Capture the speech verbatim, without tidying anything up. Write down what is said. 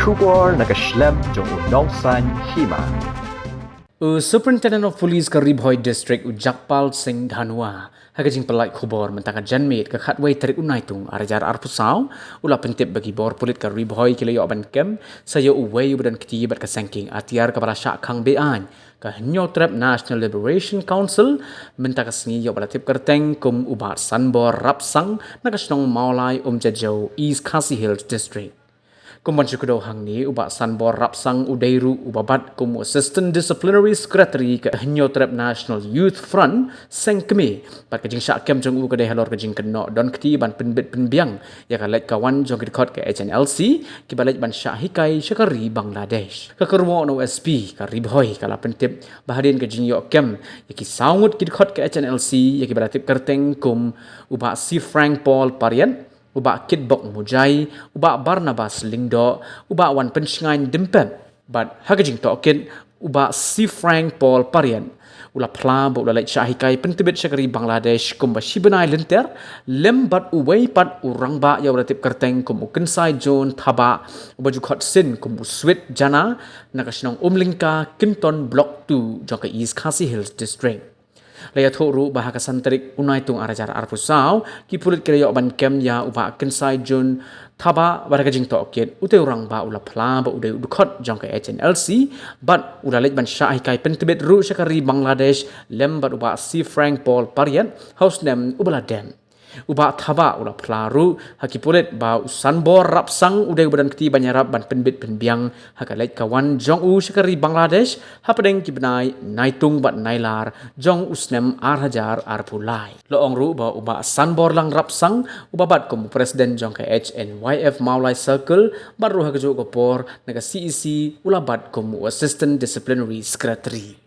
Khubor na ka shlem jong u Nongsaiñ Hima. U Superintendent of Police ka Ri Bhoi District, u Jagpal Singh Dhanua, ha ka jingpynlait khubor mynta ka janmiet ka khatwei tarik u Naitung ar hajar arphew saw, u la pyntip ba ki bor pulit ka Ri Bhoi ki la ïoh ban kem sa ïa uwei uba don kti bad ka sengking atiar kaba la shah khang be-aiñ, ka Hynñiew Trep National Liberation Council, mynta ka sngi ïoh ba la tip kyrteng kum u Bah Sanbor Rapsang na ka shnong Mawlai Umjajew, East Khasi Hills District. Kum ban shu kdew hangne, u Bah Sanbor Rapsang u dei ruh uba bat kum u Assistant Disciplinary Secretary ka Hynñiew Trep National Youth Front, seng kmie, bad ka jingshah kem jong u ka dei halor ka jingkynnoh don kti ban pynbit pynbiang ïa ka leit ka wan jong ki dkhot ka H N L C kiba leit ban shah hikai sha ka ri Bangladesh. Ka kyrwoh na u S P ka Ri Bhoi ka la pyntip ba hadien ka jingïoh kem ïa ki saw ngut ki dkhot ka H N L C ïa kiba la tip kyrteng kum u Bah C. Frank Paul Pariat, u Bah Kitbok Mujai, u Bah Barnabas Lyngdoh, u Bah Wanpynshngaiñ Dympep, bad ha ka jingtohkit u Bah C. Frank Paul Pariat u la phla ba u la leit shah hikai pyntbit sha ka ri Bangladesh kumba shi bnai lynter, lem bad uwei pat u rangbah ïa uba la tip kyrteng kum u Kynsai John Thabah, uba ju khot sin kum u Sweet Jana, na ka shnong Umlyngka, Kynton, Block two, jong ka East Khasi Hills District. La ïathuh ruh ba ha ka san tarik u Naitung ar hajar arphew saw, ki pulit ki la ïoh ban kem ïa u Bah Kynsai John Thabah, bad ha ka jingtohkit, utei u rangbah u la phla ba u dei u dkhot jong ka H N L C, bad u la leit ban shah hikai pyntbit ruh sha ka ri Bangladesh, lem bad u Bah C. Frank Paul Pariat, ha u snem uba la dep. U Bah Thabah u la phla ruh ha ki pulit ba u Sanbor Rapsang u dei uba don kti ban ïarap ban pynbit pynbiang ha ka leit ka wan jong u sha ka ri Bangladesh, hapdeng ki bnai Naitung bad Nailar jong u snem ar hajar arphew lai. La ong ruh ba u Bah Sanborlang Rapsang, uba bat kum u President jong ka H N Y F Mawlai Circle, bad ruh ha kajuh ka por na ka C E C u la bat kum u Assistant Disciplinary Secretary.